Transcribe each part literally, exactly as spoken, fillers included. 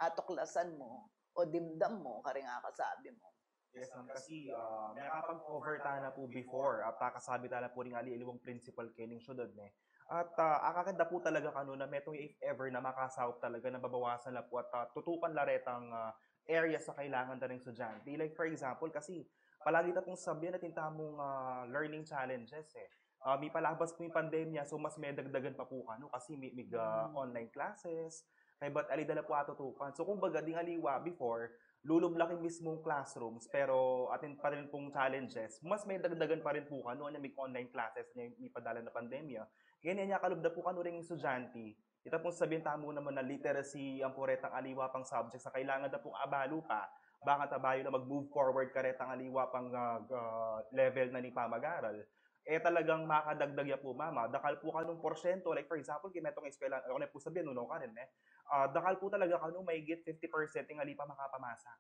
atuklasan mu o dimdam mu karing akasabi mu? Yes, ma'am. Kasi uh, nakapag-cover ta na po before at nakasabi ta na po rin aliwang principal kening syudad ne. At uh, akakanda po talaga kanu na metung if ever na makasaup talaga na babawasan na po at uh, tutukan la retang uh, areas sa kailangan da ring estudyante. Like for example, kasi palagi ta pong sabihan atin tamung uh, learning challenges eh. Uh, mipalabas po yung pandemya, so mas medagdagan pa po kanu kasi mi, mig uh, online classes, kaybat alida la po atutukan. So kumbaga, ding aliwa before, lulub la king mismung classrooms, pero atin pa rin pong challenges, mas medagdagan pa rin po kanu, anya mig online classes, anya mipadalan na pandemya. Kaya anya kalub da po kanu ring estudyante, ita pong sabihan tamu naman na literacy ampo retang aliwa pang subjects a kailangan da pong abalu pa, bang ta bayu na mag-move forward karetang aliwa pang uh, uh, level na ning pamag-aral. Eh talagang makadagdag ya po, mama. Dakal po kanung porsyento, like for example, kaya metung eskwela, ako na po sabihan, nuno ka rin eh. Uh, dakal po talaga kanu, mahigit fifty percent ing ali pa makapamasa.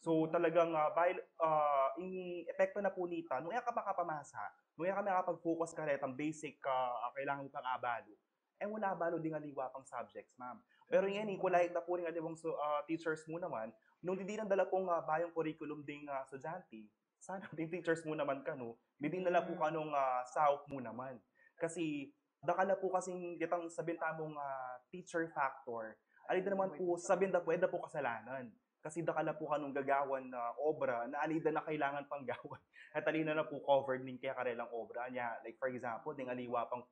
So talagang uh, by, uh, ing epekto na po nita, nung iya ka makapamasa, nung iya ka makapag-focus ka retang basic uh, kailangan pang abalu, eh wala abalu ding aliwa pang subjects, ma'am. Pero yan, eh, kung lahit na po rin aliwang so, uh, teachers mu naman, nung didinan da la pong uh, bayung curriculum ding uh, estudyante, sana ding teachers mu naman kanu, didinan da la po kanung uh, saup mu naman. Kasi dakal na po kasing kitang sabihan tamung uh, teacher factor. Alida naman po, sabihan da po, eda po kasalanan. Kasi dakal na po kanung gagawan na obra na alida na kailangan pang gawan. At alida na po covered ning kaya karelang obra. Anya, like for example, ding aliwa pang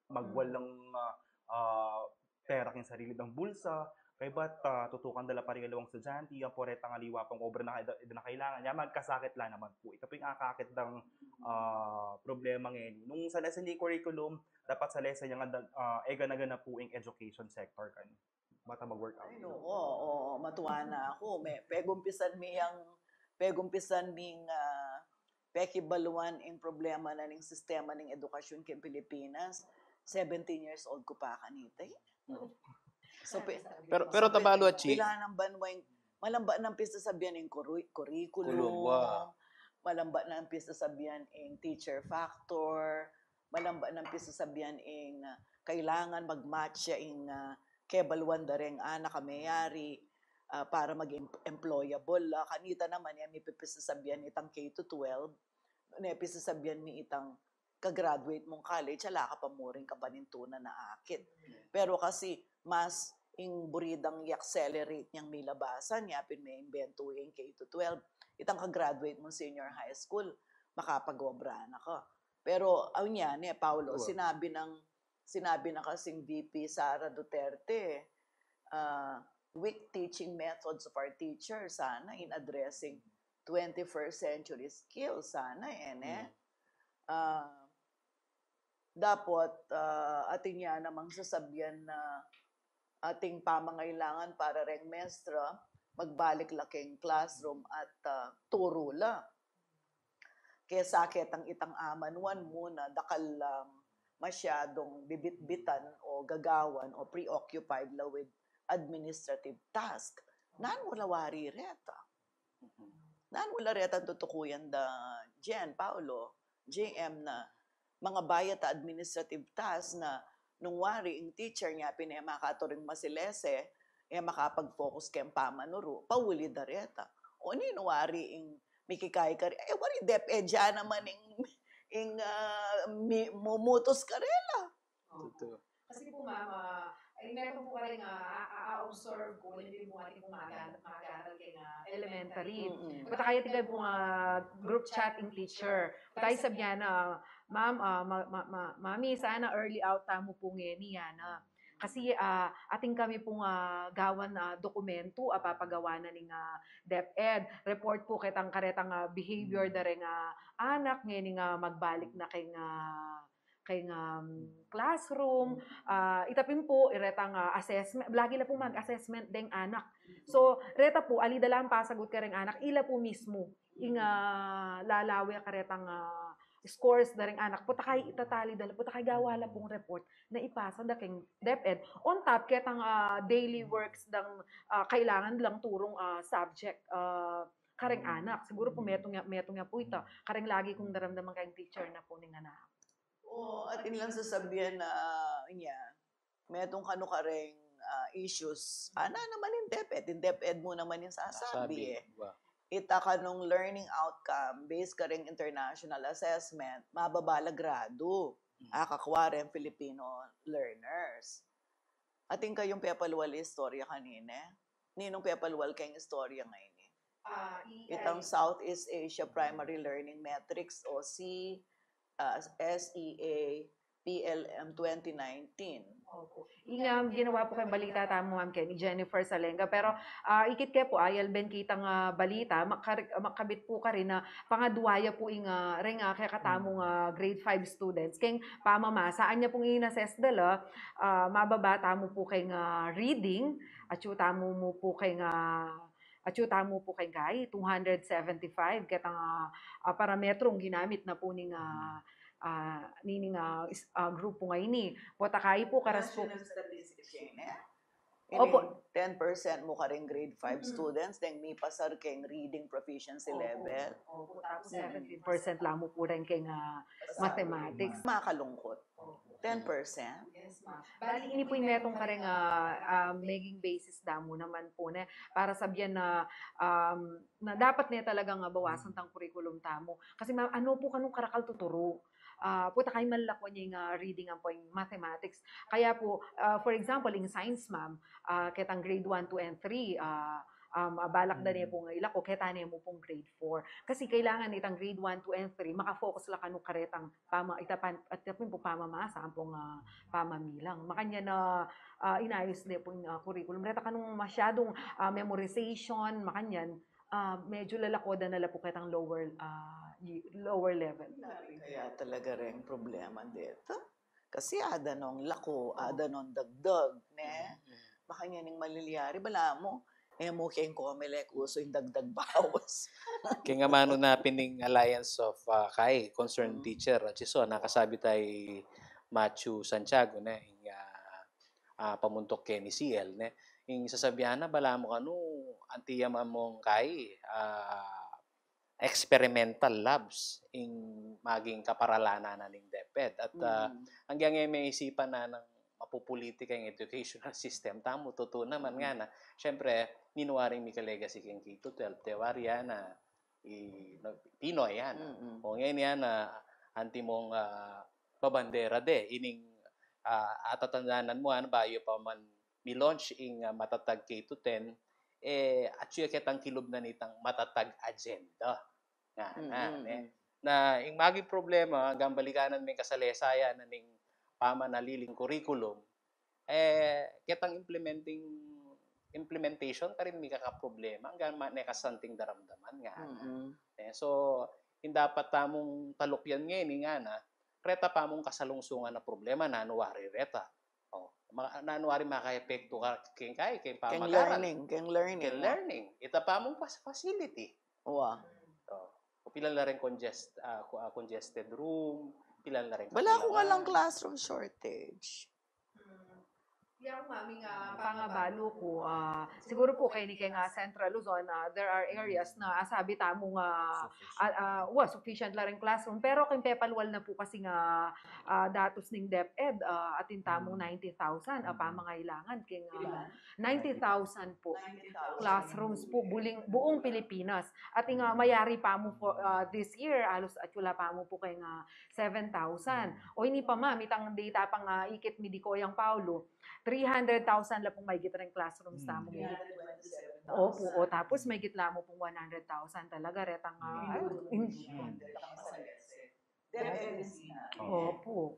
magwal lang uh, uh, pera king sarili dang bulsa, kaybat uh, tutukan da la pa rin aliwang estudyante, ampo retang aliwa pang obra na, na kailangan. Nya magkasakit la naman po. Ita po yung akakit dang uh, problema ngayon. Nung sa lesson ni curriculum, dapat sa lesson niya nga uh, egana-gana po yung education sector kan bata mag-work out. Ay, oo, oo, matuwa na ako. May, pegumpisan mi yang, pegumpisan mi yang uh, pekibaluan ing problema na ning sistema ning edukasyon king Pilipinas. Seventeen years old ku pa kanita eh. So, pe, pero, pero tabalu at chi. Bilangan banwa yung, malamba nang pisasabian ing curriculum, malamba nang pisasabian ing teacher factor, malamba nang pisasabian ing uh, kailangan mag-match ya ing uh, kebaluan da reng anak a meyari uh, para maging employable la. Kanita naman ya, mipipisasabian itang K to twelve, ne pisasabian mi itang ka-graduate mung college, ala ka pa muring kapanintunan na akit. Pero kasi mas ing buridang i-accelerate niyang milabasan, yapin me-imbento ing K to twelve, itang ka-graduate mung senior high school, makapag-obra na ka. Pero, aw niya, ne, Paulo, sinabi ng sinabi na kasing V P Sara Duterte, uh, weak teaching methods of our teachers sana in addressing twenty-first century skills sana eh, ne? Uh, dapat uh, atin ya namang sasabian na ating pamangailangan para reng mestra, magbalik la keng classroom at uh, turu la. Kesa ketang itang amanuan mu na dakal lang masyadong bibitbitan o gagawan o preoccupied la with administrative task. Nanu la wari reta? Nanu la reta tutukuyan da Jen, Paulo, J M na mangabayat a administrative task na nung wari ing teacher nya pin e makaturing masilese, e makapag-focus keng pamanuru, pauli da reta. O ninu wari ing mikikay kari, e wari DepEd ya naman ing, ing uh, mi, mumutus karela. Tutu. Kasi po ma'am, uh, ay meron po karing uh, a-observe ko, hindi po ating po mag-aaral kay uh, elementary. Mm-hmm. Pata kaya tigay po nga uh, group chat in teacher. Pata sabihan na, ma'am, uh, ma, ma, ma, mami, sana early out tamu po ngeni, yana. Kasi uh, ating kami pong uh, gawan uh, dokumento, uh, papagawa na ning uh, DepEd. Report po ketang karetang uh, behavior da reng uh, anak, ngeni nga uh, magbalik na keng uh, keng um, classroom. Uh, itapin po, iretang uh, assessment. Lagi la po mag-assessment deng anak. So, reta po, alida lang pasagot kareng anak, ila po mismo ing uh, lalawe karetang uh, scores da reng anak. Pota kay itatali da la, pota kay gawa la pong report na ipasa da keng DepEd. On top, ketang uh, daily works dang uh, kailangan lang turung uh, subject uh, kareng anak. Siguro po metung ya, metung ya po ita. Kareng lagi kung daramdaman kayong teacher na po ning anak. O, atin lang sasabian na, nya, metung kanu kareng ah, issues. Ana naman ing DepEd, ing DepEd mu naman ing sasabi, eh. Ita kanung learning outcome based karing international assessment, mababa la gradu. Akakua reng Filipino learners. Atin kayung pepalwal istorya kanine? Ninung pepalwal keng istorya ngeni? Itang Southeast Asia Primary Learning Metrics o si, ah, S E A P L M twenty nineteen. Opo. Ing, ah, ginawa pu keng balita tamu, Ma'am Kenny, Jennifer Salenga. Pero, ah, ikit ke pu, ayal ben kitang, ah, balita, makar-, makabit pu karin na pangadwa ya pu ing, ah, reng, ah, kekatamung, ah, grade five students keng pamamasa. Anya pung in-assess da la, ah, mababa tamu pu keng, ah, reading, atyu tamu mu pu keng, ah, atyu tamu pu keng kai, two hundred seventy-five, ketang, ah, ah, parametrung ginamit na pu ning, ah, ah, nining, ah, is-, ah, grupu ngeni. Pota kai pu, karas pu. National statistics yan, eh? Opo. Ining ten percent mu karing grade five students, deng mipasar keng reading proficiency level. Opo, tapos seventeen percent la mu pu reng keng, ah, mathematics. Makalungkot. Ten percent? Yes, ma'am. Bali, ini pu ing metung kareng, ah, ah, maging basis da mu naman pu, ne, para sabian na, um, na dapat ne talagang, ah, bawasan tang curriculum tamu. Kasi ma-, ano pu kanung karakal tuturu? Ah, pota kai man lakwan ya ing, ah, reading ampo ing mathematics. Kaya pu, ah, for example, ing science, ma'am, ah, ketang grade one, two, and three, ah, um, ah, balak da ne pung ilako, keta ne mu pung grade four. Kasi kailangan itang grade one, two, and three, makafocus la kanu karetang pama-, ita pan-, at ita pung pamamasa, ampong, ah, pamamilang. Makanyan na, ah, inayus ne pung, ah, curriculum. Reta kanung masyadung, ah, memorization, makanyan, ah, medyo lalako da na la pu ketang lower, ah, y-, lower level. Kaya talaga reng problema deta. Kasi ada nong lako, ada nong dagdag, ne? Makanyan ing malilyari, balamu, e mu keng Comelec usu ing dagdag bawas. Keng amanu na pin ning Alliance of, ah, kai, Concerned Teacher, ah, Chison, nakasabi tay Matthew Santiago, ne, ing, ah, ah, pamuntuk keni C L, ne, ing sasabian na, balamu kanu, anti ya mamung kai, ah, experimental labs ing maging kaparalanan na ning DepEd. At, ah, anggang e me isipan na nang mapupulitika ing educational system tamu, tutu naman ngana. Siyempre, ninu waring mika-legacy keng K to twelve, te wari ya na, i, no, Pinoy ya na. O ngeni ya na, antimong, ah, babandera de, ining, ah, atatandanan mu, ana, bayu pa man mi-launch ing, ah, Matatag K to ten, e, atyu ya ketang kilub na nitang Matatag Agenda. Ngana, ne? Na, ing maging problema, anggang balikanan me ing kasalesayan na ning pamanaliling curriculum, e, ketang implementing, implementation karin mika-problema, anggang ma-, ne kasanting daramdaman, ngana. E, so, ing dapat tamung talukyan ngeni, ngana, reta pamung kasalungsungan a problema, nanu wari reta. O, ma-, nanu wari makaepektu ka, keng kai, keng pamag-aral. Keng learning, keng learning. Keng learning. Ita pamung pas-, facility. Wa. O, pilan la reng congest-, ah, ku-, ah, congested room, pilan la reng kapilangan. Balaku nga lang classroom shortage. Ya, ma'am, ing, ah, pangabalu ku, ah, siguru pu keni keng, ah, Central Luzon, ah, there are areas na, ah, sabi tamu nga, ah, ah, wa, sufficient la ring classroom. Pero keng pepalwal na pu kasi nga, ah, datus ning DepEd, ah, atin tamung ninety thousand, ah, pamangailangan keng, ah, ninety thousand pu. Classrooms pu, buling, buong Pilipinas. At ing, ah, mayari pamu for, ah, this year, alus atyu la pamu pu keng, ah, seven thousand. O ini pa, ma'am, itang data pang, ah, ikit mi di Koyang Paulo, three hundred thousand la pung maigit reng classrooms tamu. Opu, o tapos maigit la mu pung one hundred thousand talaga retang, ah, in-, opu.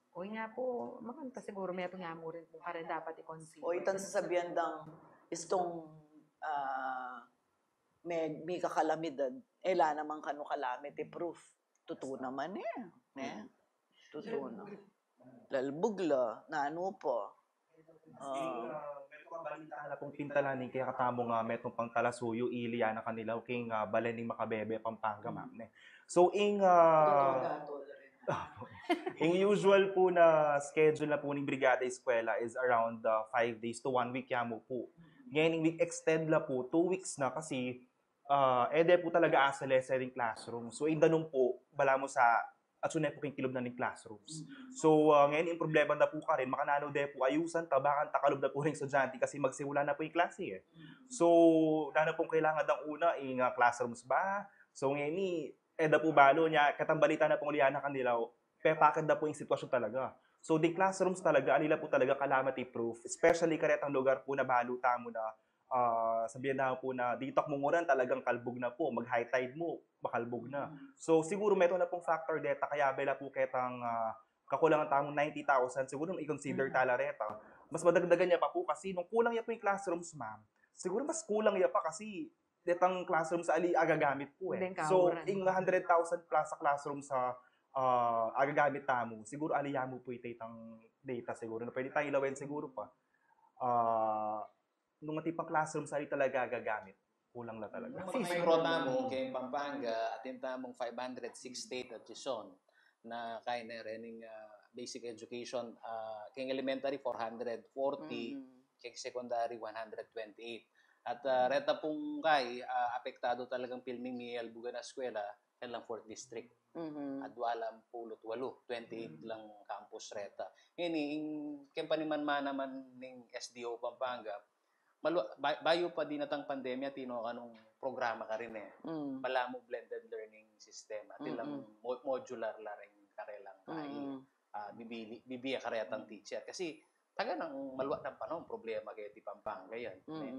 O, nya pu, makanta siguru metung ya mu rin pu karin dapat i-consider. O, itang sasabian dang istung, ah, me-, mika-calamidad, e la naman kanu calamity proof. Tutu naman, e, ne? Tutu na. Lalbug la, nanu pa. Ah, metung pang balita na pung pintalan ning kekatamung, ah, metung pang talasuyu, ili ya na kanila, king, ah, balen ning Macabebe, Pampanga, ma'am, ne? So, ing, ah, ing usual pu na schedule na pu ning Brigada Eskwela is around, ah, five days to one week ya mu pu. Ngeni, ing extend la pu, two weeks na kasi ah, e de pu talaga asalese ring classroom. So, ing danum pu, balamu sa atsu ne pu king kilub na ning classrooms. So, ah, ngeni ing problema na pu karin, makananu de pu ayusan, tabangan, takalub na pu ring estudyante kasi magsimula na pu ing klase, eh. So, nanu pung kailangan dang una, ing, ah, classrooms ba? So, ngeni, e da pu balu nya, ketang balita na pung ulian na kanila, pepakit da pu ing sitwasyun talaga. So, ding classrooms talaga, ali la pu talaga calamity proof, especially karetang lugar pu na balu tamu na, ah, sabihan na pu na ditak mu nguran talagang kalbug na pu, mag-high tide mu, makalbug na. So, siguru metung na pung factor deta, kaya bela pu ketang, ah, kakulangan tamung ninety thousand, siguru nung i-consider tala reta, mas madagdagan ya pa pu kasi nung kulang ya pu ing classrooms, ma'am, siguru mas kulang ya pa kasi detang classrooms ali agagamit pu, eh. So, ing hundred thousand plus a classrooms a, ah, agagamit tamu, siguru ali ya mu pu itang data siguru na pwede tang ilawen siguru pa. Ah, nung atin pang classrooms ali talaga agagamit, kulang la talaga. Nung micro tamu, keng Pampanga, atin tamung five hundred sixty-eight at Quezon na kaya na rening, ah, basic education, ah, keng elementary, four hundred forty, keng secondary, one hundred twenty-eight. At, ah, reta pung kaya, ah, apektadu talagang pilming miyalbugan a eskwela, keng lang fourth district. At dwalampulu't walu, twenty-eight lang campus reta. Ngeni, ing, keng panimanman naman ning S D O Pampanga, malu-, ba-, bayu pa dinatang pandemya, tinu kanung programa karin, eh. Balamu blended learning system. Atin lang mo-, modular la ring karelang kai. Ah, bibili, bibie karetang teacher. Kasi, taga nang maluat nang panahun, problema keti Pampanga yan, eh.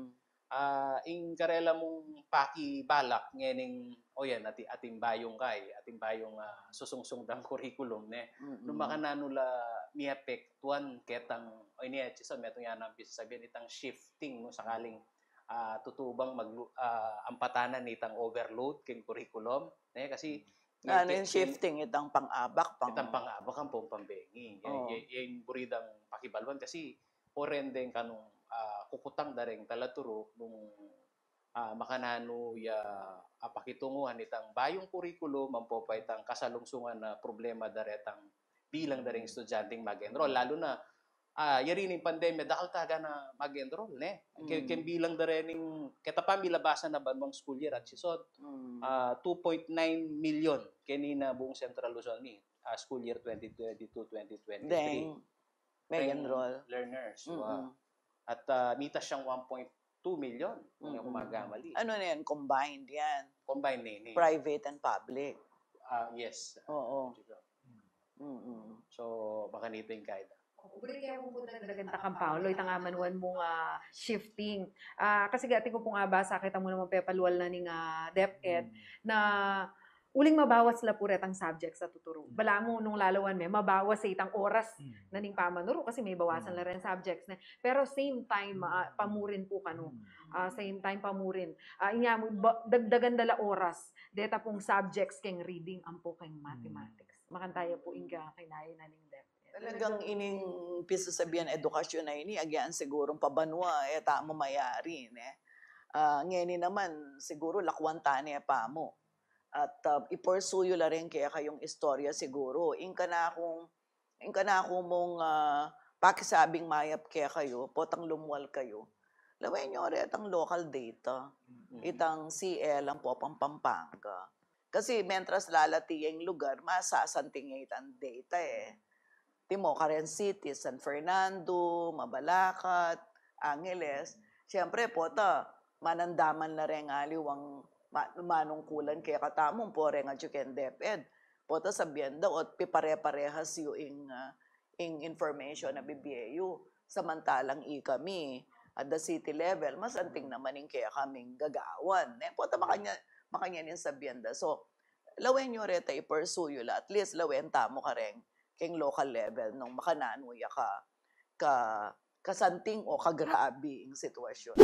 Ah, ing karela mung pakibalak ngening, o yan, ati-, atin bayung kai, atin bayung, ah, susungsung dang curriculum, ne? Nung makananu la miapektuan ketang, o ini, Atchison, metung ya nang bisa sabian itang shifting, no, sakaling, ah, tutu bang maglu-, ah, ampatanan itang overload keng curriculum, ne? Kasi, nanu ing shifting, itang pang-abak, pang- itang pang-abak ampong pambengi. Yan, yan, yan buridang pakibaluan kasi, o reng kanung, ah, kukutang da reng talaturu nung, ah, makananu ya, ah, pakitunguhan itang bayung curriculum, ampo pa itang kasalungsungan a problema da retang bilang da reng estudyanteng mag-enroll. Lalu na, ah, yari ning pandemya, dakal taga na mag-enroll, ne? Ke-, keng bilang da rening, keta pa milabasan a banwang school year, Atchison, ah, two point nine million keni na buung Central Luzon, ni, ah, school year twenty twenty-two, twenty twenty-three. Deng. Mag-enroll. Learners, wa. At, ah, mitas yang one point two million, kung di ako magkamali. Ano na yan? Combined yan? Combined na yan, eh. Private and public? Ah, yes. Oo. So, baka nito yung kaida. Buri kaya kung punta talagang takang Paolo, itang amanuan mung, ah, shifting. Ah, kasi gati ku pung abasa, kita mu naman pepalual na ning, ah, DepEd, na uling mabawas la pu retang subjects a tuturu. Balamu nung lalawan me, mabawas ya itang oras na ning pamanuru kasi mebawasan la reng subjects ne. Pero same time, ah, pamurin pu kanu. Ah, same time pamurin. Ah, inya mu, ba-, dagdagan da la oras deta pung subjects keng reading ampo keng mathematics. Makanta ya pu ing kinayan na ning DepEd. Talagang ining pisasabian edukasyun a ini, agyang sigurung pabanua, e tamu mayari, ne? Ah, ngeni naman, siguru lakwan ta ne pamu. At, ah, i-pursue yu la rin kekayung istorya siguru. Ing kanakung, ing kanaku mung, ah, pakisabing mayap kekayu, potang lumual kayu, lawen yu retang local data. Itang C L ampo pang Pampanga. Kasi mentras lalati ya ing lugar, masasanting ya itang data, eh. Timo, karen city, San Fernando, Mabalacat, Angeles. Siyempre, pota, manandaman la reng aliwang ma-, manungkulan kekatamu, ampo reng atyu keng DepEd. Pota sabian da, ot pipare-parehas yu ing, ah, ing information a bibie yu. Samantalang ikami, at the city level, masanting naman ing kekaming gagawan. Ne? Pota makanyan, makanyan ing sabian da. So, lawen yu reta, i-pursue yu la, at least lawen tamu kareng keng local level nung makananu ya ka, ka, kasanting o kagrabi ing sitwasyun.